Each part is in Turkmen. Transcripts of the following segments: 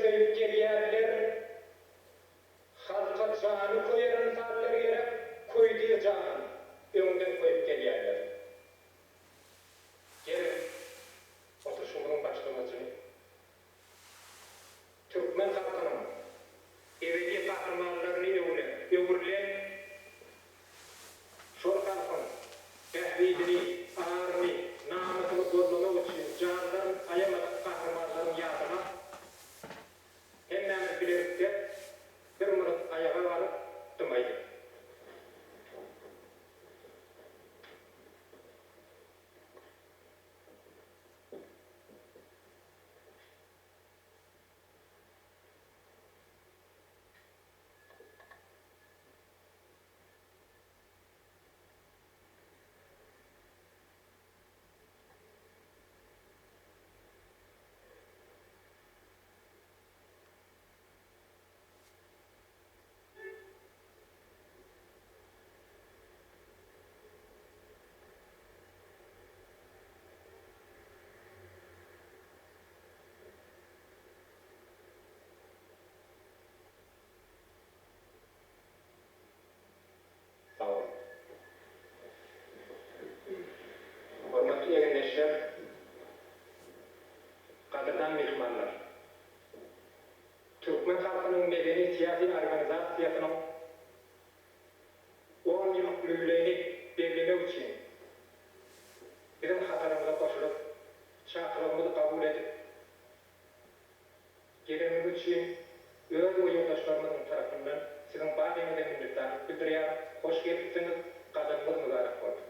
söýüp gelýärler. Halka jany köýer ynsanlar gerek, köýdi janyny öňden köýüp gelýärler. Geliň, oturyşymyzyň başlangyjyny türkmen halkynyň ebedi gahrymanlaryny öwren, öwrülen şol halkyň bähbidini, aryny, namysyny gollamak üçin janlaryny aýamadyk gahrymanlaryň ýadyna Hemmämiz bilelikde bir minut aýaga galyp dymaýlyk. Sag boluň. Hormatly egindeşler, gadyrdan myhmanlar! Türkmen halkynyň medeni-syýasy organizasiýasynyň on ýyllyk ýubileýini bellemek üçin biziň hatarymyza goşulyp, çakylygymyzy kabul edip geleniňiz üçin öz we ýoldaşlarymyzyň tarapyndan siziň baryňyza minnetdarlyk bildirýärin. Hoş gelipsiňiz, gadamyňyz mübärek bolsun!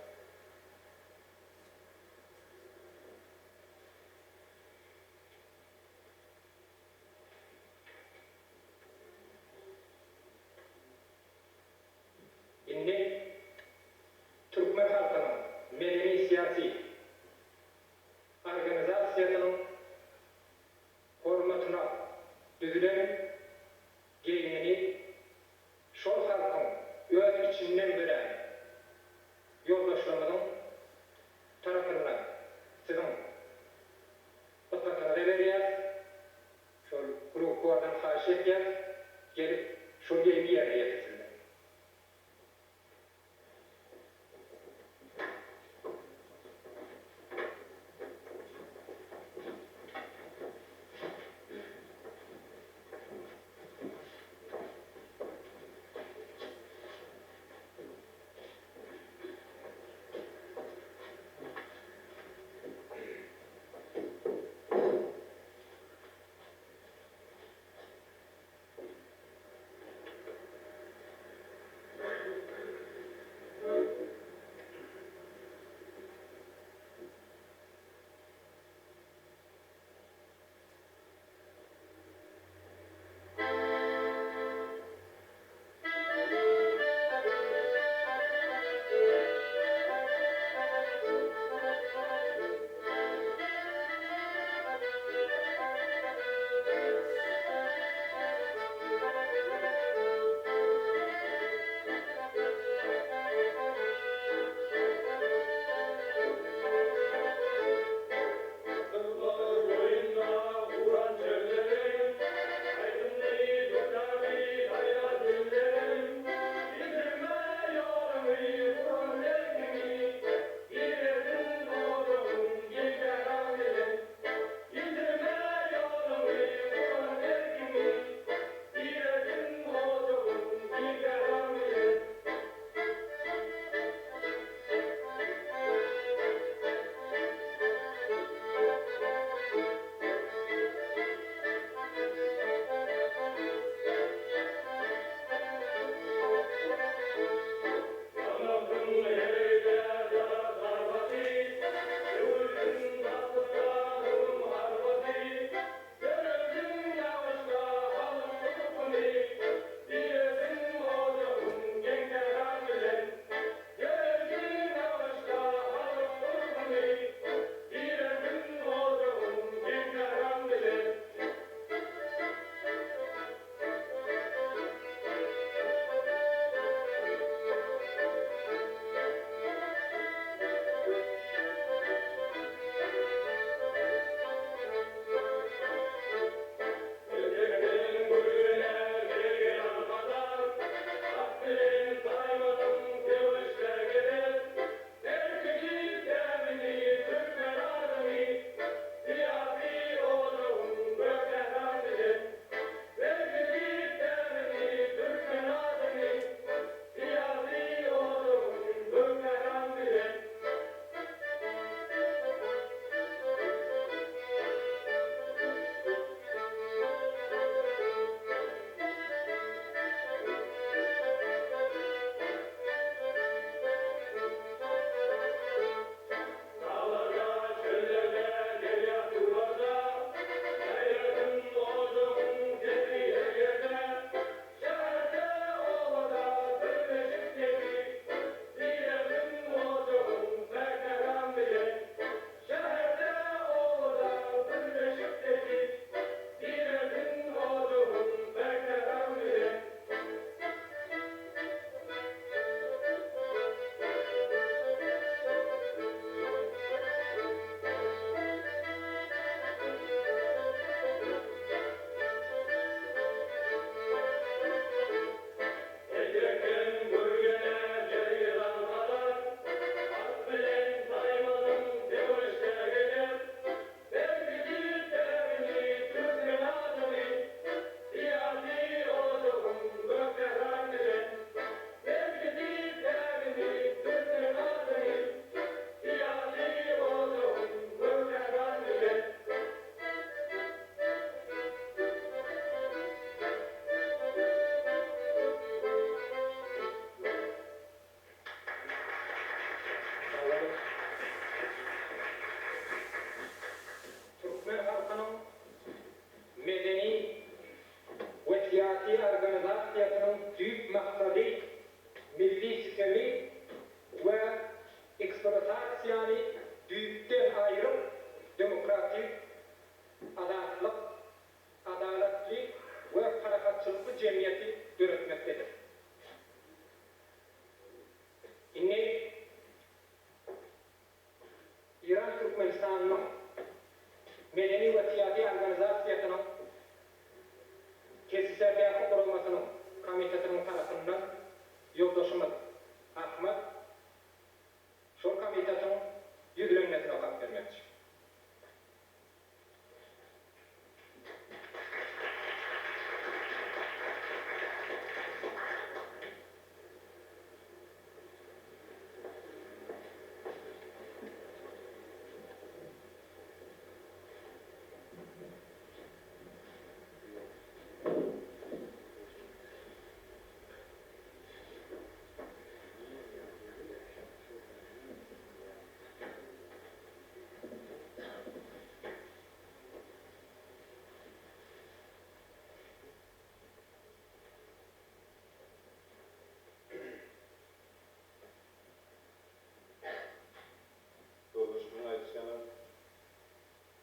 Indi türkmen halkynyň medeni-syýasy organizasiýasynyň hormatyna düzülen geýimini şol halkyň öz içinden dörän ýoldaşlarymyzyň tarapyndan siziň dykgatyňyza berýäs. Şol klubkordan haýyş edýäs, gelip şol geýimi ýerine ýetirsinler. Türkmenistanynyň Medeni we syýasy organizasiýasynyň TSSR-däki guramasynyň komitetiniň tarapyndan ýoldaşymyz Ahmad şol komitetiň ýüzlenmesini okap bermekçi. Ýoldaşymyň aýdyşy ýaly,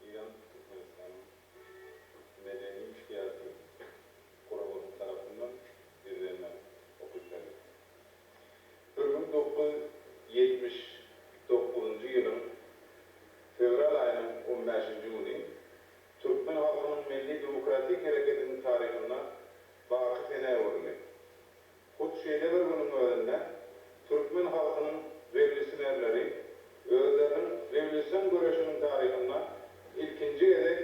Eýran Türkmenistanyň medeni-syýasy guramasynyň tarapyndan ýüzlenme okyp berdi. 1979-njy ýylyň fewral aýynyň on bäşinji güni türkmen halkynyň milli demokratik hereketiniň taryhynda baky senä öwrüldi. Hut şeýle bir günüň özünde türkmen halkynyň rewolýusionerleri özleriniň rewolýusion göreşiniň taryhynda ilkinji gezek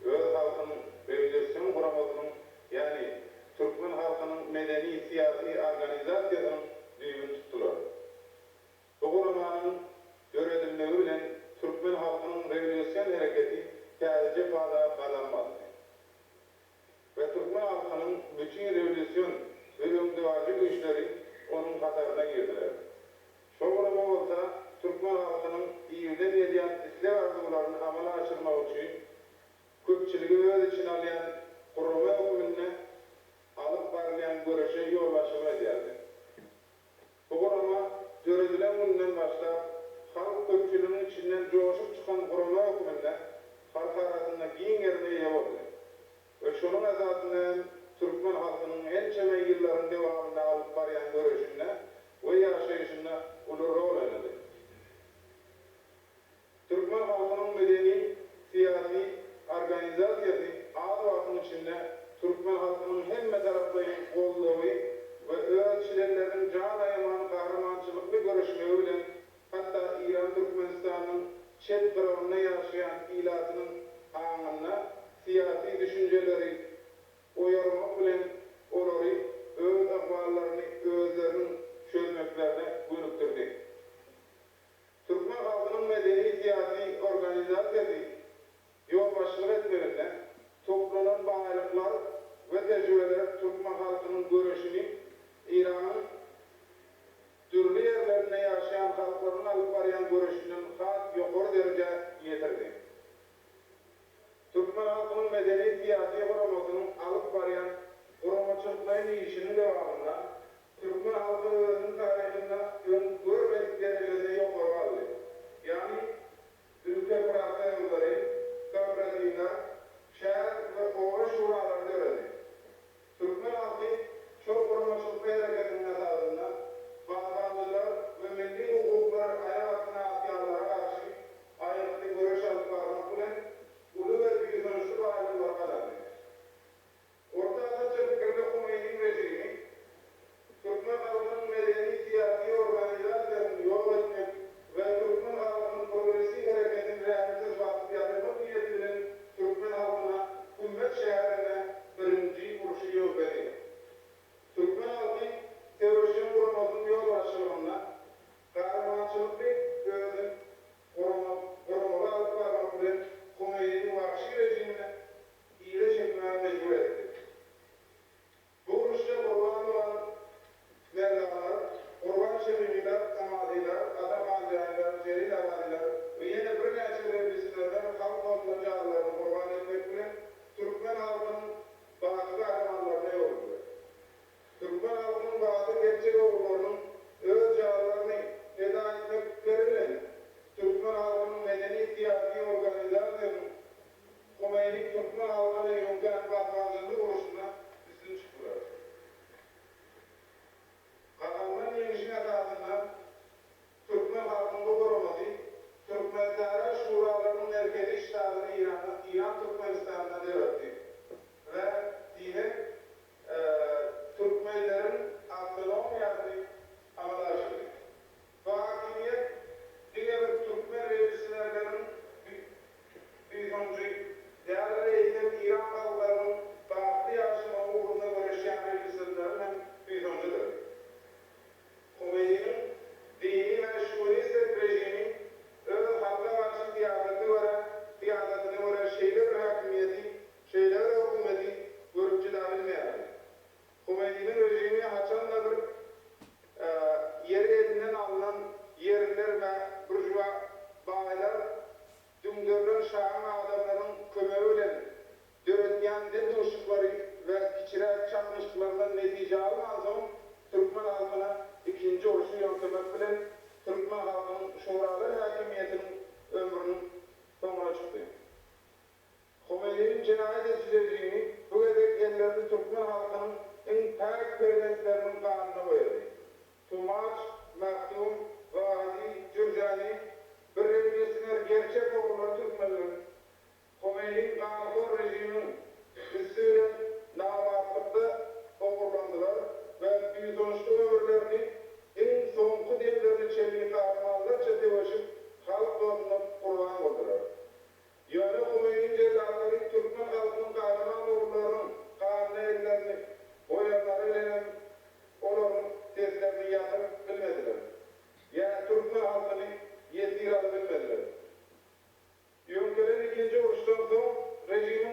öz halkynyň rewolýusion guramasynyň, ýagny türkmen halkynyň medeni-syýasy organizasiýasynyň düýbüni tutdular. Bu guramanyň döredilmegi bilen türkmen halkynyň rewolýusion hereketi täzeje faza gadam basdy. We türkmen halkynyň bütin rewolýusion we öňdebaryjy güýçleri onuň hataryna girdiler. Şol gurama bolsa türkmen halkynyň irden gelýän isleg-arzuwlaryny amala aşyrmak üçin köpçüligi öz içine alýan gurama hökmünde alyp barylýan göreşe ýolbaşçylyk edýärdi. Bu gurama döredilen günden başlap halk köpçüliginiň içinden joşup çykan gurama hökmünde halk arasynda giň gerime eýe boldy we şonuň esasynda hem türkmen halkynyň ençeme ýyllaryň dowamynda alyp barýan göreşinde we ýaşaýşynda uly rol oýnady. Türkmen halkynyň medeni, syýasy organizasiýasy az wagtyň içinde türkmen halkynyň hemme taraplaýyn goldawy we öz çlenleriniň jan aýaman gahrymançylykly göreşmegi bilen hatda Eýran Türkmenistanynyň çet gyragynda ýaşaýan ilatynyň aňynda syýasy düşünjeleri oýarmak bilen olary öz ykballaryny özleriniň çözmeklerine gönükdirdi. Türkmen halkynyň medeni-syýasy organizasiýasy ýolbaşçylyk etmeginde toplanan baýlyklar we tejribeler türkmen halkynyň göreşini Eýranyň dürli ýerlerinde ýaşaýan halklarynyň alyp barýan göreşinden has ýokary derejä ýetirdi. Türkmen halkynyň medeni-syýasy guramasynyň alyp barýan guramaçylyklaýyn işiniň dowamynda türkmen halky özüniň taryhynda öň görmedik derejede ýokary galdy. Ýagny ülke profsoýuzlary, kooperatiwler, şäher we oba şuralary döredi. Türkmen halky şol guramaçylykly hereketiniň esasynda basybalyjylar we milli hukuklary aýak astyna atýanlara garşy aýgytly göreş alyp barmak bilen uly we buýsançly baýlyklary gazandy. Orta asyrça pikirli Humeýniň režimi türkmen halkynyň medeni-syýasy organizasiýasyny ýok etmek we türkmen halkynyň progressiw hereketini rähimsiz basyp ýatyrmak niýeti bilen türkmen halkyna Kümmet şäherinde birinji urşy ýöňkedi. Türkmen halky söweşjeň guramasynyň ýolbaşçylygynda gahrymançylykly özüni gurama guramaly alyp barmak bilen Humeýniň wagşy režimini yza çekmäge mejbur etdi. Bu uruşda gurban bolan merdanlar, Gurban Şemimiler, Samadylar, Ata Hanjaýylar, Jelil Abadylar we ýene birnäçe rewolýusionerler halk ýolunda janlaryny gurban etmek bilen türkmen halkynyň baky gahrymanlaryna öwrüldiler. Türkmen halkynyň batyr gerçek ogullarynyň öz janlaryny peda etmekleri bilen türkmen halkynyň medeni-syýasy organizasiýasynyň Humeýniň türkmen halkyna ýöňkän basybalyjylyk urşunda üstün çykdylar. Gazanylan ýeňşiň esasynda türkmen halkynyň bu guramasy Türkmensähra şuralarynyň. uruşlardan netije almansoň, türkmen halkyna ikinji urşy ýöňkemek bilen türkmen halkynyň şuralar häkimiýetiniň ömrüniň soňuna çykdy. Homeýniniň jenaýat ediji režimi bu gezek ellerini türkmen halkynyň iň päk perzentleriniň ganyna boýady. Tumaç, Mähtum, Zahidi, Jürjani bir rewolýusioner gerçek ogullary türkmenleriň Homeýniň ganhor režimiň üsti bilen namartlykda ogurlandylar we buýsançly ömürlerini iň soňky demlerine çenli gahrymanlarça söweşip halk ýolunda gurban boldular. Ýöne Homeýniň jellatlary türkmen halkynyň gahryman ogullarynyň ganyna ellerini boýanlary bilenem olaryň seslerini ýatyryp bilmediler. Ýa türkmen halkyny ýesir alybilmediler. Ýöňkelen ikinji uruşdan soň režimiň.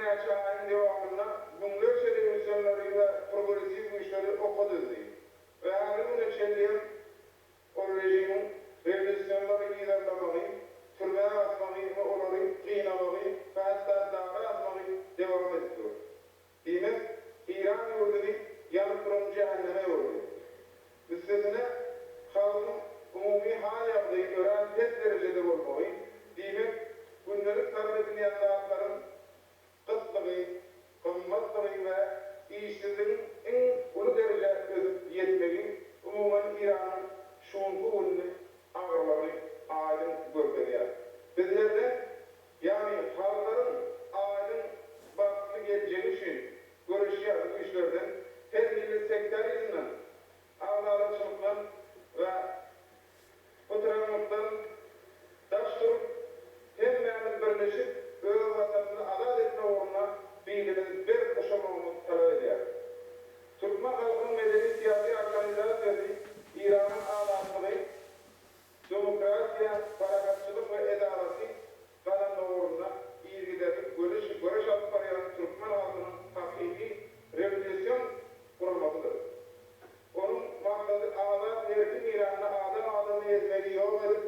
birnäçe aýyň dowamynda müňlerçe rewolýusionleri we progressiw güýçleri oka düzdi we häzirki güne çenli hem ol režimiň rewolýusionleri yzarlamagy, türmä basmagy we olary gynamagy we hatda dara asmagy dowam edip dur. Diýmek, Eýran ýurduny ýanyp duran jähenneme öwürdi. Üstesine, halkyň umumy hal-ýagdaýy örän pes derejede bolmagy, diýmek, gündelik sarp edilýän zatlaryň gytlygy, gymmatlygy we işsizligiň iň uly derejä ösüp ýetmegi umuman Eýranyň şu günki gününi agyrlygyny aýdyň görkezýär. Bizlerden Ýagny halklaryň aýdyň bagtly geljegi üçin göreşýän güýçlerden, her hili sektarizmden, agzalaçylykdan we pytraňlykdan daş durup, hemmämiz birleşip öz Watanymyzy azat etmek ugrunda bilimizi berk guşamagymyz talap edýär. Türkmen halkynyň medeni-syýasy organizasiýasy Eýranyň azatlygy, Demokratiýa, parahatçylyk we edalaty gazanmak ugrunda yzygiderli göreş göreş alyp barýan türkmen halkynyň hakyky rewolýusion guramasydyr. Onuň maksady azat erkin Eýranda adam adamy ezmegi ýok edip,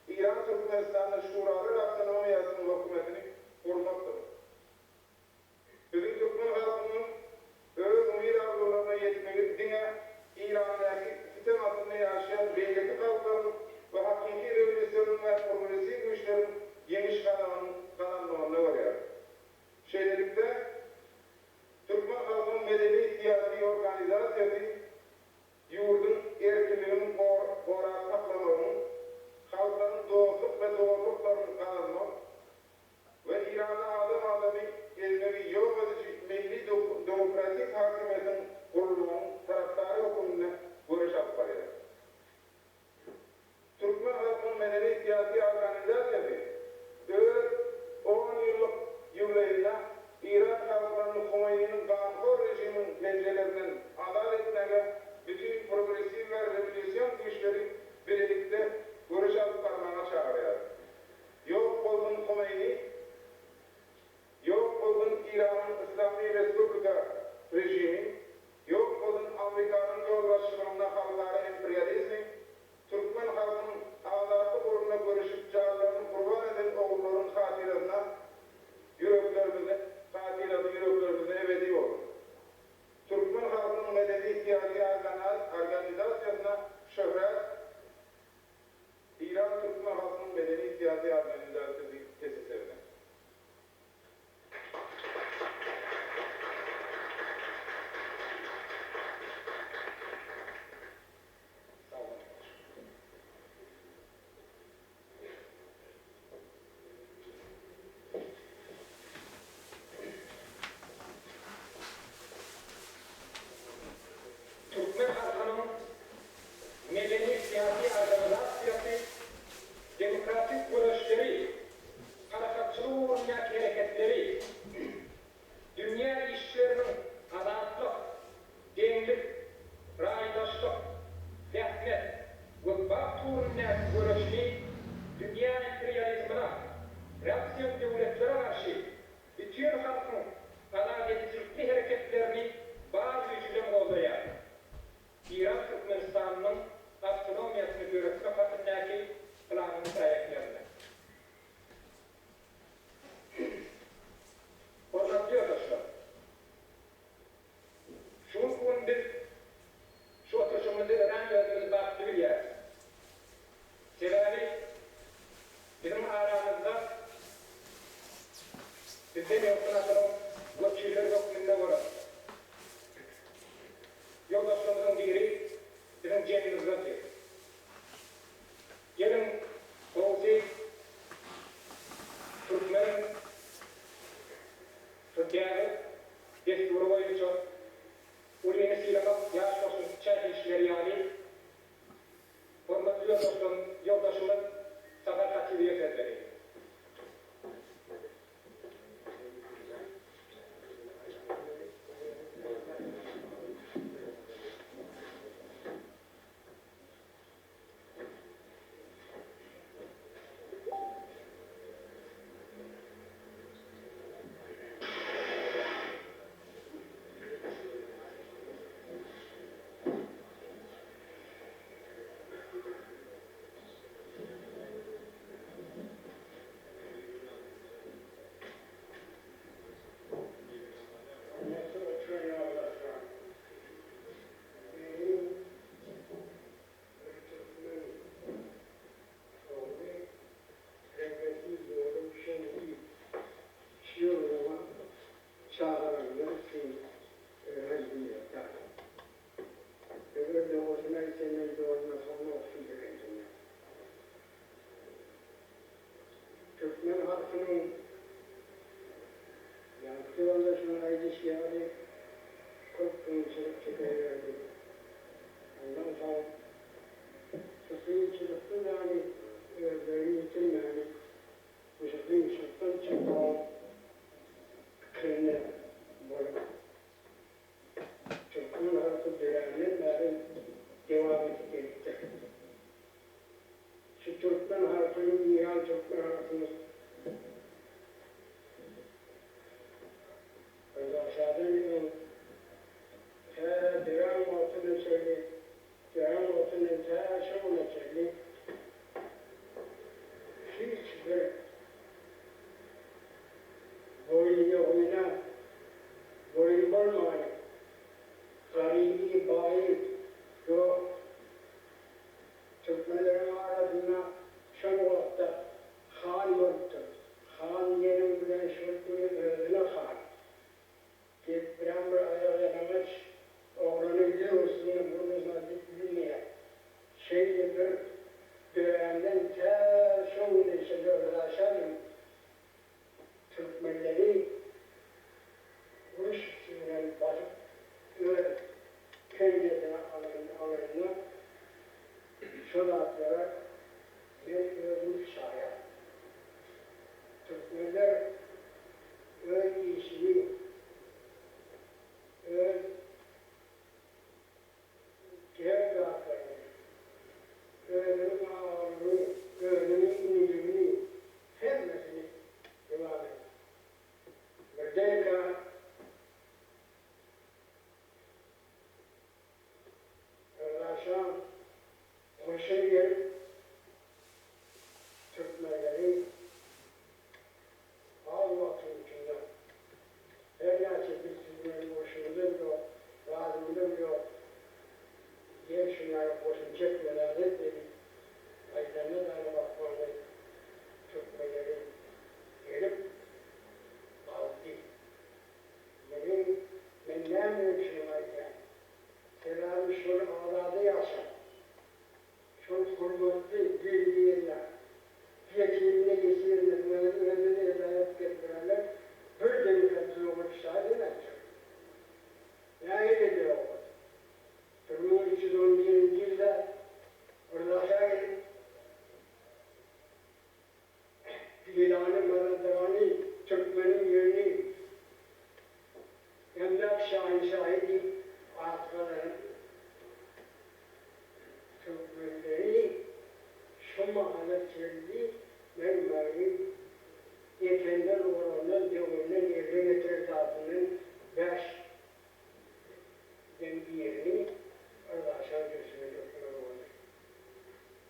Eýran Türkmenistanda Şuralar awtonomiýasynyň hökümetini gurmakdyr. Biziň türkmen halkynyň öz umyt-arzuwlaryna ýetmegi diňe Eýrandaky sütem astynda ýaşaýan beýleki halklaryň we hakyky rewolýusionyň we progressiw güýçleriň ýeňiş gazanmagynda görýäris. Şeýlelikde, türkmen halkynyň medeni-syýasy organizasiýasy ýurduň erkinligini gorap saklamagyň, halklaryň dostluk we doganlyklaryny gazanmak, we Eýranda adam adamy ezmegi ýok ediji milli demokratik hakimiýetiň gurulmagynyň tarapdary höküminde göreş alyp barýar. Türkmen halkynyň medeni-syýasy organizasiýasy öz on ýyllyk ýubileýinde Eýran halklaryny Homeýniniň ganhor režiminiň penjelerinden azat etmäge bütin progressiw we rewolýusion güýçleri bilelikde göreş alyp barmaga çagyrýar. Ýok bolsun Homeýni, Ýok bolsun Iranyň Yslamy Respublika režimi, Ýok bolsun Amrikanyň ýolbaşçylygynda halkara imperializmi, Türkmen halkynyň azatlyk ugrunda göreşip janlaryny gurban eden ogullaryň hatyrasyna ýüreklerimizde hatyrasy ýüreklerimizde ebedi bolsun. Türkmen halkynyň medeni-syýasy organizasiýasyna şöhrat! Eýran türkmen halkynyň medeni-syýasy organizasiýasy TSSR-de. Sag boluň. Türkmen halkynyň medeni-syýasy organizasiýasy demokratik göreşleri, parahatçylyk ugrundaky hereketleri, dünýä işçileriniň azatlyk, deňlik, raýdaşlyk, zähmet we bagt ugrundaky göreşini dünýä imperializmine, reaksion döwletlere garşy bütin halkyň azat edijilikli hereketlerini bar güýji bilen goldaýar. Eýran Türkmenistanynyň awtonomiýasyny döretmek hakyndaky planyň proýektlerinde. Hormatly ýoldaşlar! Şu günki gün biz şu oturyşymyzda örän özümizi bagtly bilýäris. Sebäbi biziň aramyzda bizden öňki nasyryň wekilleri hökmünde bolan ýoldaşlarymyzyň biri biziň jemimizde otyr. Geliň, gowusy, türkmeniň şu däbi, dessury boýunça ulyny sylamak ýaş goşun kiçä diýişleri ýaly, hormatly ýoldaşlarym, ýoldaşymyz Sapar Hatybyýew söz berýär. üçin örän minnetdar. Eger dogrusyny aýtsam men dolanmasam şu begenjimden. Türkmen halkynyň ýaňky ýoldaşynyň aýdyşy ýaly köp kynçylyk çekerlerdi. Ondan soň şu kynçylykda dany özlerini ýitirmäni we şu kynçylykdan çykmagyň pikirinde bolup türkmen halky döränden bäri dowam edip gelipdir. Şu türkmen halkynyň Iran türkmen halkynyň Rza şadan öň tä dörän wagtyna çenli dörän wagtyndan tä şu güne çenli hiç bir boýun-ýoguna boýun bolmany, garyby, baýy ýok. Türkmenleriň arasynda şol wagtda han bolupdyr. Han diýeniň bilen şol güni özüne han. Diýip, birem bir aýagýalaňaç oglany ýer üstünde burnusyna dik bilmeýär. Şeýle bir döränden tä şo güne çenli Rza şanyň türkmenleri uruş üsti bilen basyp öz penjesine alanyna şo zatlara men özüm şaýat. Türkmenler öz işini öz Her zatlaryny, özüniň agalygyny, özüniň iniligini, hemmesini dowam et. Birdenkä Rza şa goşun gelip, türkmenleri Az wagtyň içinde her näçe biz sizden urşumyzam ýok, zadymyzam ýok, gel şuňa goşun çekme zat etme diýip aýdanda dana bakmany türkmenleri gelip aldy. Muny men näme üçin aýdýan? Sebäbi şol azady ýaşap, Şol hormatly biri-birine, ýetimine, ýesirine özüni eda edip gelip duranlar birdenkä duzaga düşäýse nätjek? Nähili döwlet? 1311-nji ýylda Rza şa gelip, Gilany, Mazandarany, türkmeniň ýerini Emläk şahinşahy diýip at gazanan türkmenleri şu mahala çenli mermeri ekenden, orandan, döwenden, elde getiren zadyndan bäş den birini Yrdaşan dürsüne dökmeli boldy.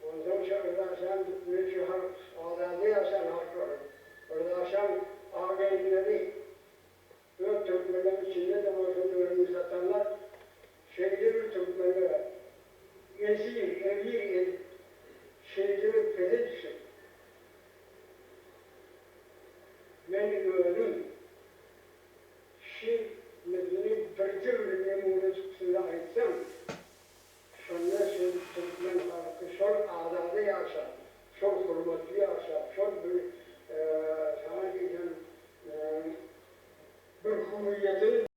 Onsoň şu Yrdaşan düküne şu halk, azady ýaşan halklar, Yrdaşan agaýynlary Öz türkmenleriň içinde-de bolsa özüni satanlar şeýle bir türkmenlere esir, emir edip şeýle bir pese düşüp, men özüm şi mizini birje bir nümunejik size aýtsam, şonda siz türkmen halky şol azady ýaşap, şol hormatly ýaşap, şol bir saňa diýsem bir hürriýetini.